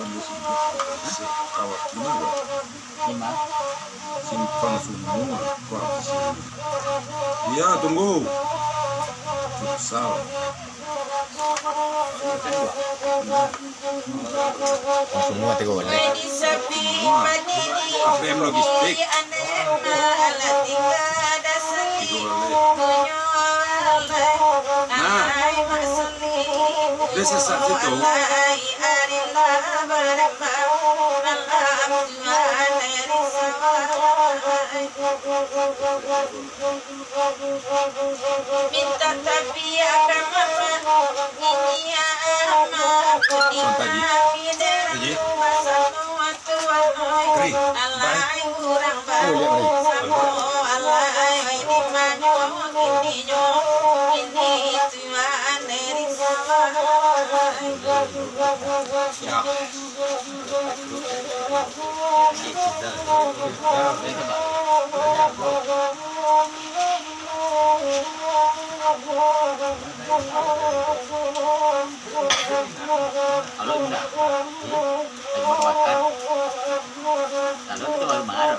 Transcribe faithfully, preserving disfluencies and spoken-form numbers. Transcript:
Awak gimana? Lima. Simpang Sumur, Pak. Iya, tunggu. Futsal. Semua tiga boleh. Semua. A P M Logistik. Tiga boleh. Nah. Dia sesak situ. Minta tapiak ka mama, niniak ama, Sontak, Ji. Ji. Kri, bai. Oh, iya, bai. Ya. Kalau indak, hmm, lagi makan. Kalau itu baru marah.